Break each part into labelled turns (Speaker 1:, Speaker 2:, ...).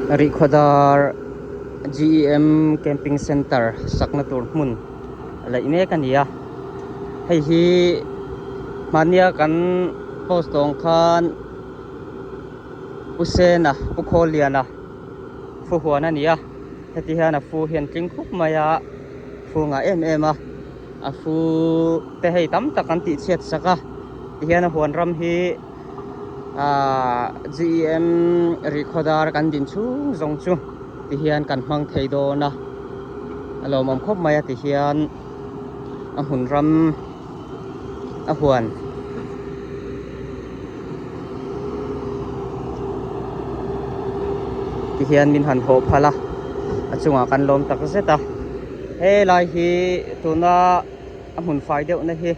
Speaker 1: Rihkhawdar GEM Camping Centre sakna tur hmun a laih mek a ni a hei hi hmania kan post tawng khan Pu Sena Pu Khawliana fu huan a ni a heti hian a fu hi an tling khup mai a fu ngah em em a a fu te hei tam tak an tih chhiat sak a tihian a huan ram hi ahh GEM rihkhawdar kan din chhung zawng chu tihian kan hmang thei dawn a a lawmawm khawp mai a tihian a hmun ram a huan. Tihian min han hawh phal a a chungah kan lawm tak zet a helai hi tuna a hmun fai deuh na hi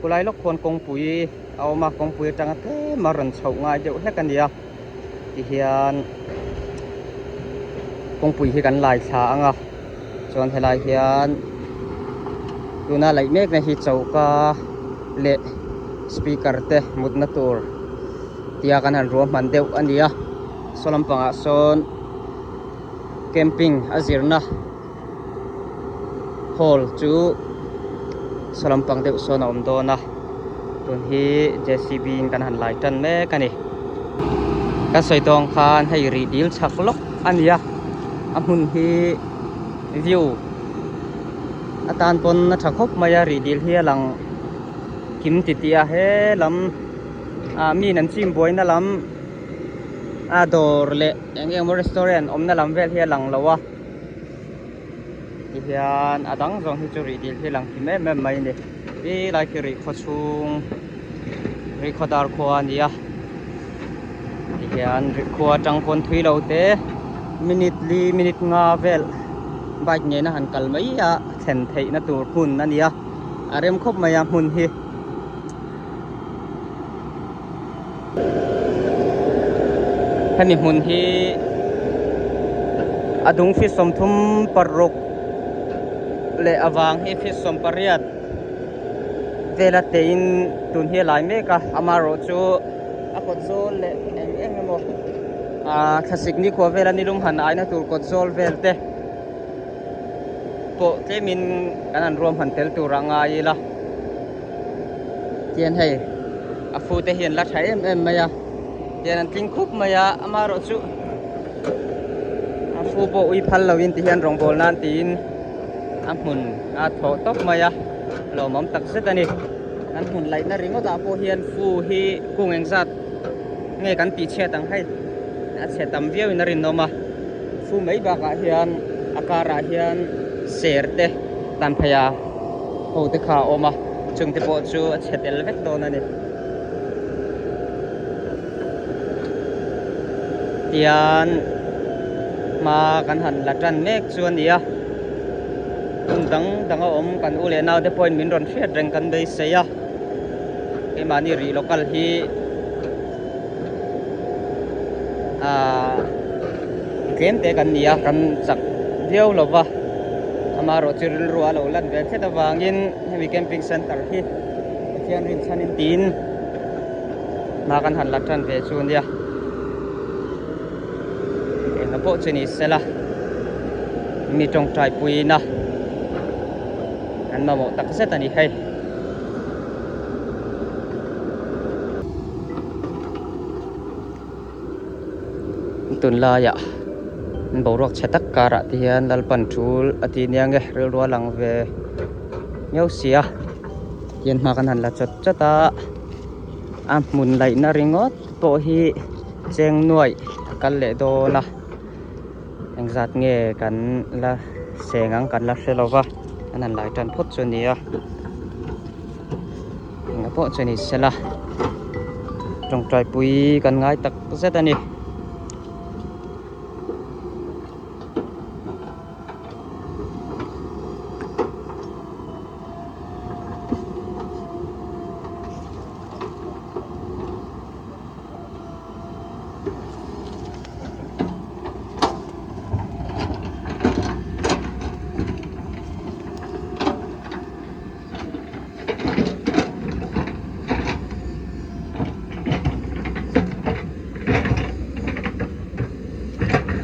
Speaker 1: khulai lawk khuan kawngpui a awm a kawngpui atanga tlem a rawn chhoh ngai deuh hlek a ni a tihian kawngpui hi kan lai thla ang a chuan helai hian tuna laih mek na hi choka leh speaker te mutna tur tia kan han ruahman deuh a ni a saw lampangah sawn camping a zirna hall chu saw lampang deuh sawn a awm dawn a tun hi J C B in kan han lai tan mek a ni kan sawi tawng khan hei rih dil chak lawk a ni a a hmun hi view atan pawn a tha khawp mai a rih dil hi a lang kim titih a he lam ah mi in an chim buaina lam a dawr leh eng eng emaw restaurant awmna lam vel hi a lang lo a tihian a dang zawng hi chu rih dil hi a lang kim em em mai a ni ti lai khi rih khaw chhung rih khaw dar khua a ni a tihian rih khua atang pawn thui lo te minute li minute nga vel bike nena han kal mai a thlen theihna tur hmun a ni a a rem khawp mai a hmun hi. Hemi hmun hi a dung feet 36 leh avang hi feet 18 vela teiin tun hi a lai mek a amaherawh chu a kawt zawl leh eng eng emaw ah thlasik nikhua vela nilum han aina tur kawt zawl vel te pawh tlemin kan han ruam han tel tur a ngai ila. Tian hei a fu te hi an la tha em em mai a tian an tling khup mai a amaherawh chu a fu pawh ui phal lo in ti hian rawngbawl nan tiin a hmun a thawh tawp mai a lawmawm tak zet a ni an hmun laihna ringawt ah pawh hian fu hi kung engzat nge kan tih chhiat ang hei a chhe tam viau in a rinawm a fu mai bakah hian a karah hian ser te tan phei a. Ho te kha a awm a chung te pawh chu a chhe tel vek dawn a ni tian hma kan han la tan mek chu a ni a hmun dang dang a awm kan u leh nau te pawhin min rawn hriat reng kan beisei a keimahni rih local hi ahh tlem te kan ni a kan chak viau lo va amaherawh chu rilru a lo lan ve thlet avangin hemi camping center hi Pathian rinchhanin tiin hma kan han la tan ve chu ania engah pawh chu ni sela mi tawngtai puiin a an mamawh tak zet a ni hei. Tunlaiah boruak chhe tak karah te hian Lalpan tul a ti nia nge rilru a lang ve miau si a tihian hma kan han la chawt chawt a a hmun laihna ringawt pawh hi cheng nuaih a kal leh dawn a engzat nge kan la seng ang kan la hre lo va an han lai tan phawt chu a ni a. Engah pawh chu ni sela tawngtai pui kan ngai tak zet a ni.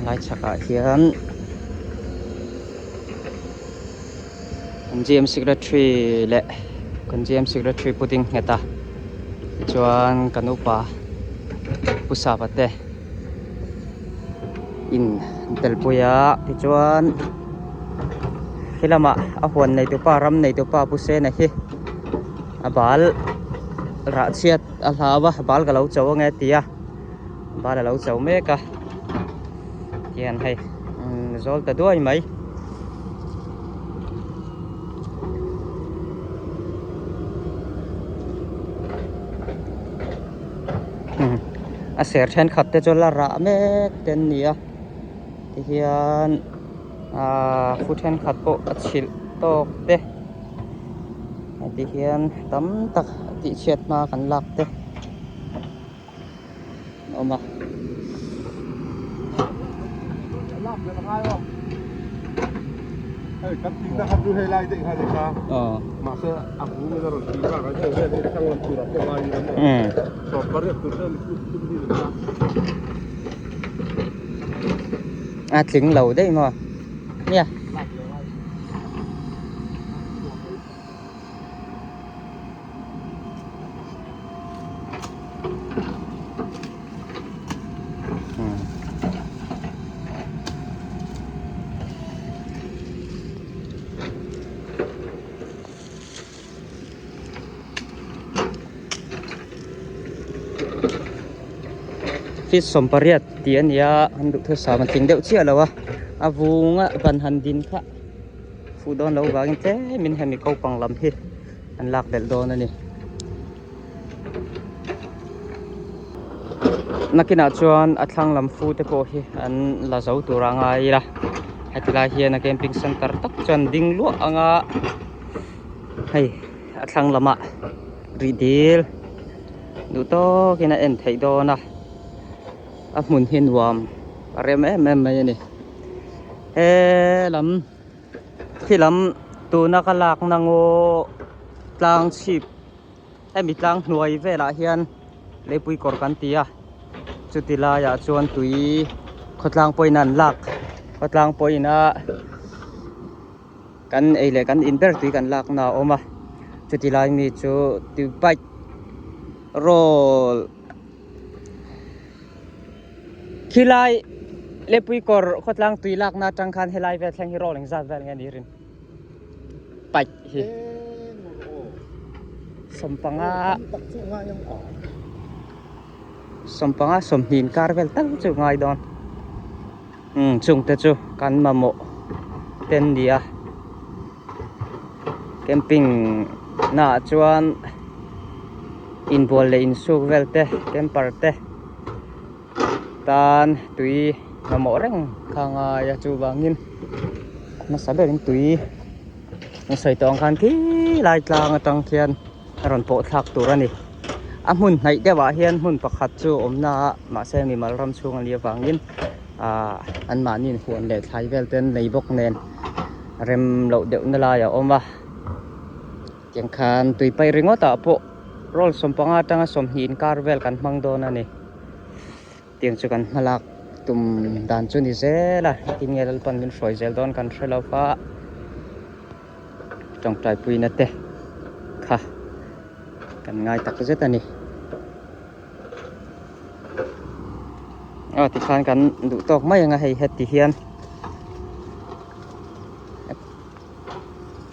Speaker 1: Lai chhakah hian kan gym secretary leh kan gym secretary pu ding nghet a tichuan kan upa pu sapa te in an tel pui a tichuan khi lamah a huan nei tupa ram nei tupa pu sena hi a bal rah chhiat a hlau a bal ka lo cho ange a ti a bal a lo cho mek a tihian hei zawl ta duai mai. A ser thenkhat te chu la rah mek te an ni a tihian ahh fu thenkhat pawh a chhilh tawk te heti hian tam tak tih chhiat hma kan lak te an awm a. A tling lo daih maw nia. Feet sawmpariat tih a ni a an duhthusam a tling deuh chiah lo a a vunga ban han din kha fuh dawn loh vangin tlemin hemi kopang lam hi an lak belh dawn a ni. Nakinah chuan a thlang lam fu te pawh hi an la zo tur a ngai ila heti lai hian a camping center tak chuan ding luah anga hei a thlang lamah rih dil duh tawkin a en theih dawn a a hmun hi nuam a rem em em mai a ni he lam khi lam tuna ka lakna ngaw tlang chhip hemi tlang hnuai velah hian leipui kawr kan ti a chuti laiah chuan tui khawtlang pawhin an lak khawtlang pawhin a kan ei leh kan in ber tui kan lakna a awm a chuti lai mi chu tui bike roll khilai leipui kawr khawtlang tui lakna atang khan helai vel thleng hi roll engzat vel nge ni rin. Paih hi sawmpanga sawmpanga sawmhnih inkar vel tal chu ngai dawn umm chung te chu kan mamawh te an ni a camping naah chuan inbual leh insuk vel te camper te tan tui mamawh reng kha ngai a chuvangin hmasa berin tui an sawi tawh ang khan khi lai tlang atang khian a rawn pawh thlak tur a ni a hmun hnaih deuh ah hian hmun pakhat chu a awm na a mahse mimal ram chhung a nih avangin ahh anmahni in huan leh thlai vel te an nei bawk nen rem loh deuh na lai a awm a tiang khan tui paih ringawt ah pawh roll sawmpanga atanga sawmhnih inkar vel kan hmang dawn a ni. Tiang chu kan hmalak tum dan chu ni zel a tin nge Lalpan min hruai zel dawn kan hre lo va tawngtai puina te kha kan ngai tak zet a ni aw tikhan kan duh tawk mai anga hei heti hian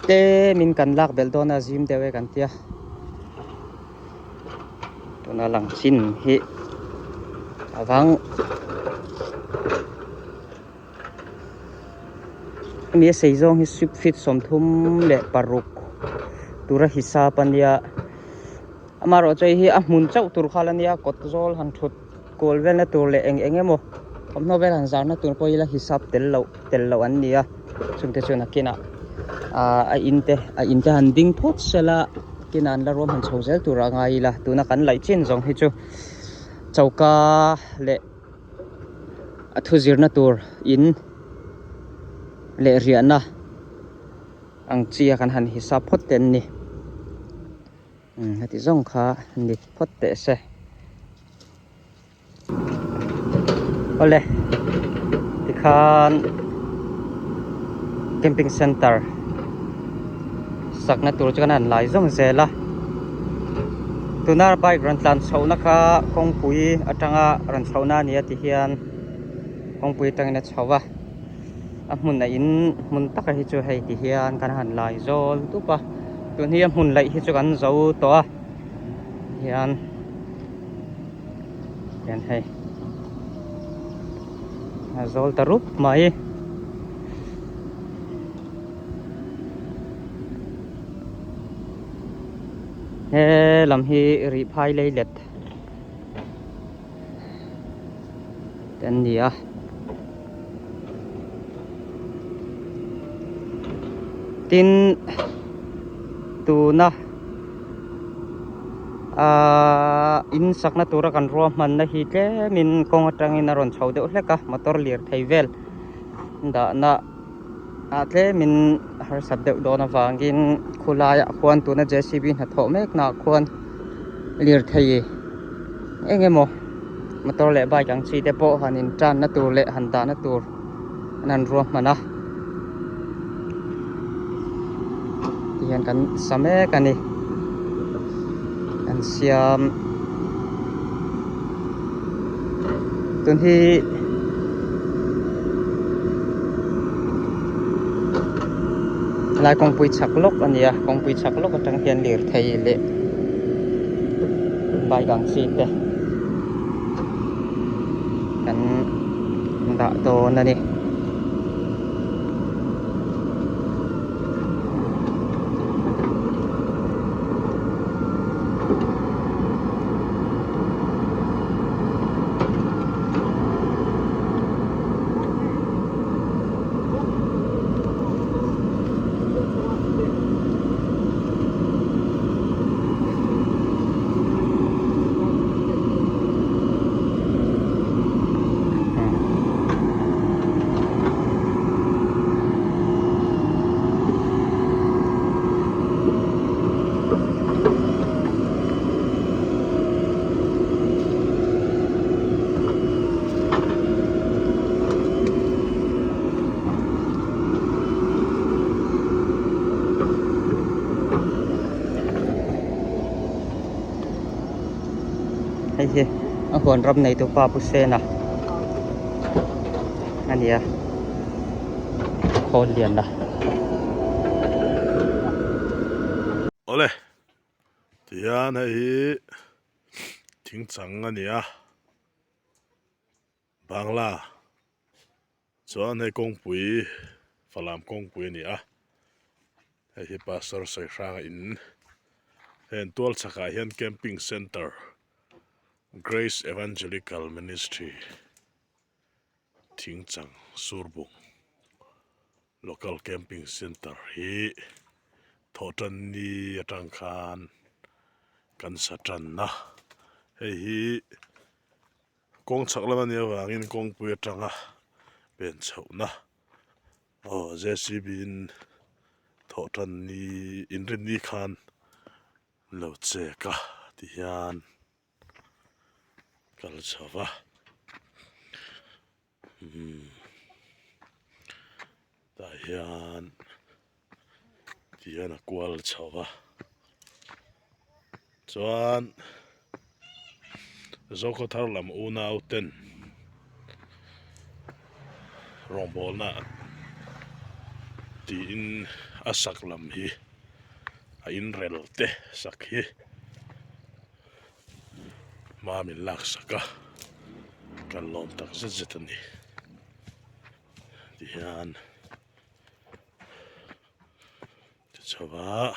Speaker 1: tlemin kan lak belh dawn a zim deuh e kan tia. Tuna lang chin hi a vang hemi a sei zawng hi swift feet 36 tura hisap a nia amaherawhchu hei hi a hmun chauh tur kha la nia kawt zawl han thut kual velna tur leh eng eng emaw thawmhnaw vel han zarna tur pawh ila hisap tel loh tel loh an ni a chungte chuan a kinah ah a in te a in te han ding phawt sela kinah an la ruam han chho zel tur a ngai ila tuna kan laih chin zawng hi chu choka leh a thu zirna tur in leh riahna ang chi a kan han hisap phawt te an ni. Heti zawng kha ni phawt teh se. Awle. Tikhan camping center sakna tur chu kan han lai zawm zel a tuna bike rawn tlan chhohna kha kawngpui atanga rawn chhohna a ni a ti hian kawngpui atangin a chho a a hmun a in hmun taka hi chu hei ti hian kan han lai zawl dup a tun hi a hmun laih hi chu kan zo tawh a hian hian hei a zawl ta rup mai. He lam hi rih phai lei let te an ni a. Tin tuna ahh in sakna tura kan ruahmanna hi tlemin kawng atangin a rawn chho deuh hlek a motor lirthei vel dahna ah tlemin harsat deuh dawn avangin khulaiah khuan tuna J C B hnathawh mek naah khuan lirthei eng emaw motor leh bike ang chi te pawh han in tanna tur leh han dahna tur an han ruahman a tihian kan sa mek a ni an siam tun hi Lai kawngpui chhak lawk a ni a kawngpui chhak lawk atang hian lirthei leh bike ang chi te kan dah dawn a ni. Hei hi a huan ram nei tu pa Pu Sena a ni a khawl lian a.
Speaker 2: Awle tihian hei hi thing chang a ni a Bangla chuan hei kawngpui Falam kawngpui a ni a hei hi Pastor Sawihranga in heng tual chhakah hian camping center Grace Evangelical Ministry Thingchang Surbung Local Camping Centre hi thawhtan ni atang khan kan sa tan a, hei hi kawng chhak lam a nih avangin kawngpui atanga pen chhohna aw J C B in thawhtan ni inrinni khan lo chek a ti hian kal chho va umm tah hian ti hian a kual chho va chuan Zokhawthar lam unau ten rawngbawlna tiin a sak lam hi a inrel te sak hi. Hma min lak sak a kan lawm tak zet zet a ni tihian ti chho a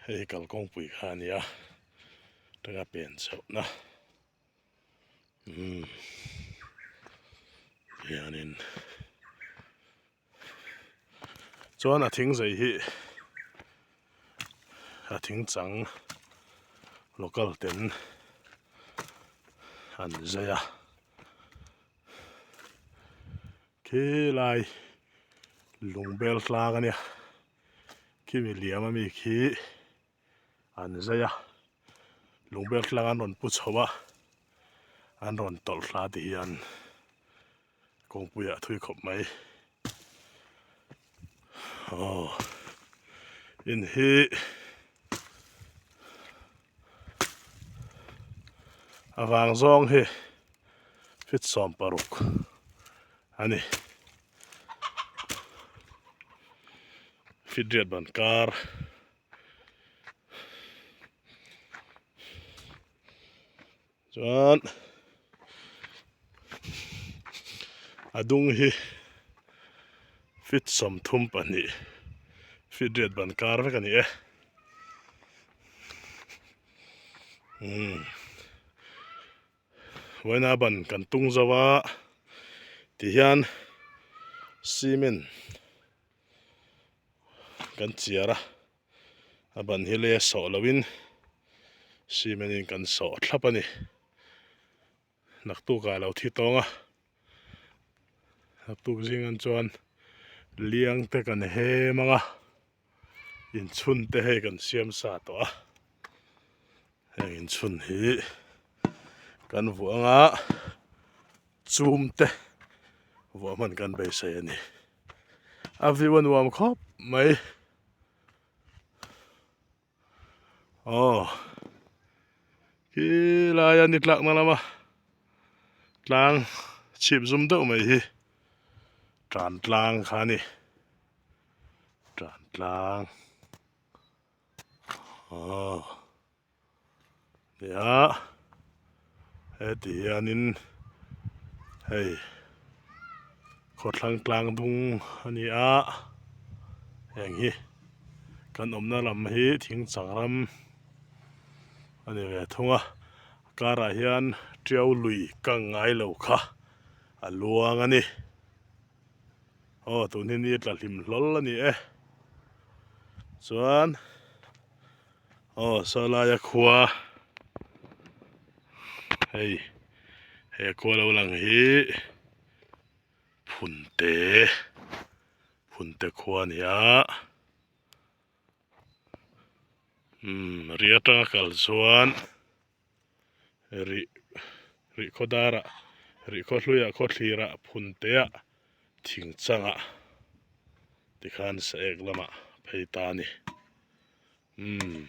Speaker 2: hei kalkawngpui kha a ni a tanga pen chhoh na umm hianin. Chuan a thing zei hi a thing chang local ten an zai a khi lai lung bel tlang a nia khimi liam ami khi an zai a lung bel tlang an rawn pu chho a. An rawn tawlh hla ti hian kawngpui ah thui khawp mai. Aw in hi a vang zawng hi feet 16 a ni. Feet riat ban kar. Chuan a dung hi feet 32 feet riat ban kar vek a ni e. Umm vawiina ban kan tung zo a tihian cement kan chiar a. A ban hi lei a sawh loin cement in kan sawh thlap a ni. Naktuk ah lo thi tawng a, naktuk zing an chuan liang te kan hem ang a, inchhun te hei kan siam sa tawh a, heng inchhun hi kan vuah ang a, chum te vuah hman kan beisei a ni. A view a nuam khawp mai. Aw khi laia ni tlakna lama tlang chhip zum deuh mai hi tan tlang kha a ni tan tlang aw. Nia heti hianin hei khawthlang tlang dung a ni a heng hi kan awmna lam hi thing chang ram a ni ve thung a karah hian tiau lui kang ngai lo kha a luang a ni aw tun hi ni tla hlim hlawl a ni e chuan. Aw saw laia khua hei he khua lo lang hi Phunte Phunte khua a ni a umm rih atanga kal chuan rih rih khaw darah rih khaw hluiah khaw thlirah Phunte ah thing changah tikhan saek lamah phei ta a ni. Umm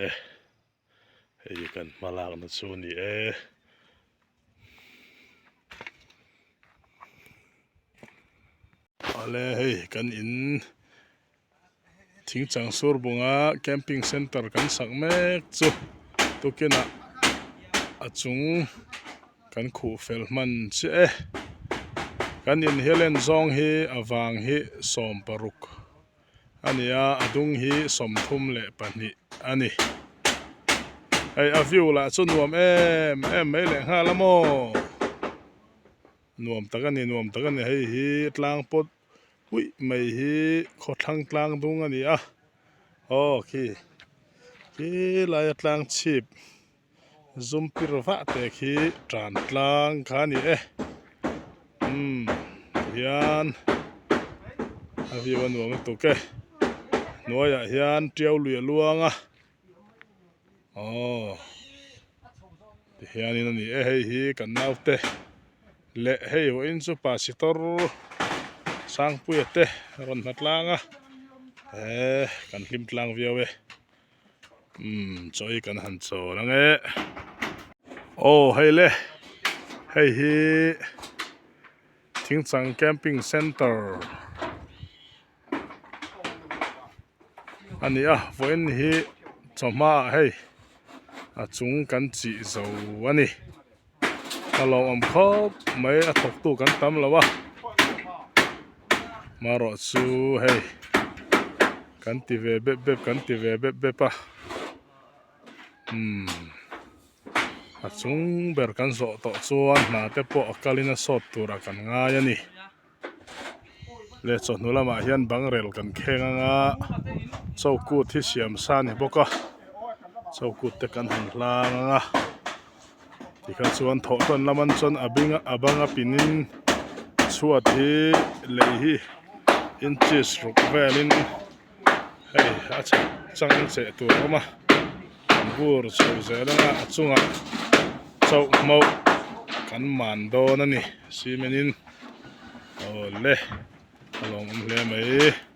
Speaker 2: e hei hi kan hma lakna chu a ni e. Awle hei kan in thing chang sur bunga camping center kan sak mek chu tukinah a chung kan khuh fel hman chiah e. Kan in hian zawng hi a vang hi 16. A ni a, a dung hi 32 a ni. Hei a view lah chu nuam em em mai leh nghal a maw? Nuam tak a ni, nuam tak a ni. Hei hi tlang pawt huih mai hi khawthlang tlang dung a ni a. Aw khi, khi laia tlang chhip zum pir vah te khi tan tlang kha a ni e umm tihian a view a nuam lutuk e hnuaiah hian tiau lui a luang a aw tihianin a ni e hei hi kan naute leh hei vawiin chu pastor Sangpuia te rawn hna tlang a eh kan hlim tlang viau e. Umm chaw hi kan han chawl ang e aw hei le hei hi thingchang camping center a ni a vawiin hi chawhma ah hei a chung kan chih zo a ni a lawmawm khawp mai a thawk tu kan tam lo a marawh chu hei kan ti ve bep bep kan ti ve bep bep a umm a chung ber kan zawh tawh chuan hna te pawh a kalin a sawt turah kan ngai a ni. Leh chawhnu lamah hian bang rel kan kheng anga chokut hi siam sa a ni bawk a chokut te kan han hlang anga tikha chuan thawh tawn lam an chuan a bing a bang a pin in chhuat hi lei hi inches ruk velin hei a chhak chang cheh tur a awm a an bur chho zel anga a chungah. chauh hmauh kan man dawn a ni cement in awle a lawmawm hle mai.